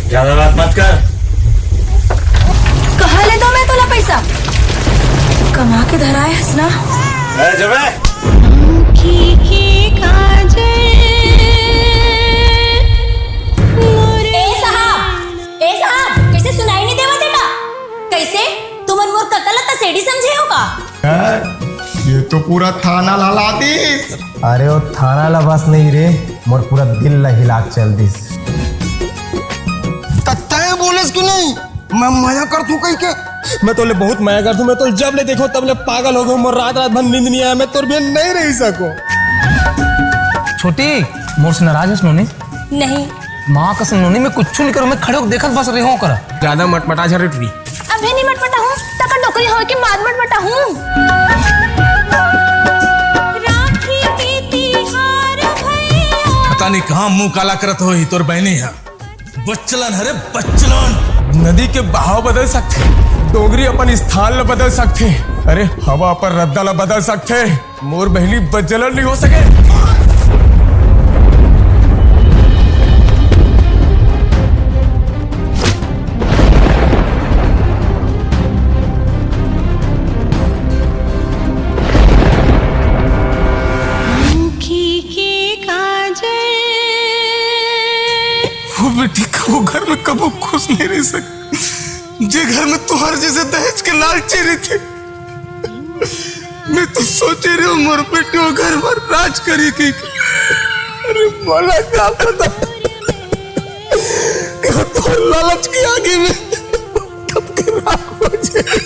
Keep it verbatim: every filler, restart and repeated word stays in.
ज्यादा बात मत कर। कहाँ ले दो मैं तोला पैसा? कमा के धराए हस ना। ए, जबे। ए साहब, ए साहब, कैसे सुनाई नहीं देवत हे का? कैसे? तुमन मोर कका ल तसेड़ी समझे हो का? हैं? ये तो पूरा थाना ला ला दिस। अरे, वो थाना ला बस नहीं रे, मोर पूरा दिल ला हिला के चल दिस। त तैं बोलेस कि नहीं, मैं मया करथूं कहिके? मैं तोले बहुत मया करथूं, मैं तोले जब ले देखो तब ले पागल हो गयो, मोर रात रात भर नींद नहीं आया, मैं तोर बिना नहीं रह सको। छोटी, मोर से नाराज हस नोनी? नहीं। माँ कसम नोनी, मैं कुछ नहीं करूँ, मैं खड़े होके देखत बस रहो करा। ज्यादा मटमटा झरे टुरी। अभी नहीं मटमटा हूँ, तका डोकरी होए के बाद मटमटा हूँ। राखी के तिहार भैया। पता नहीं कहाँ मुंह काला करत होही तोर बहनी ह। बच्चलन, अरे बच्चलन। नदी के बहाव बदल सकथे, डोंगरी अपन स्थान ल बदल सकथे, अरे हवा अपन रद्दा ल बदल सकथे। मोर बहिनी बज्जलन नहीं हो सके। आँखी के काजल। वो बेटी कबो घर में कबो खुश नहीं रह सके, जे घर में तुहार जैसे दहेज के लालची रहिथे। मैं तो सोचे रहे हूँ, मोर बेटी वो घर में राज करी की। अरे मोला का पता कि वो तोर लालच के आगे में तब के राख हो जाए।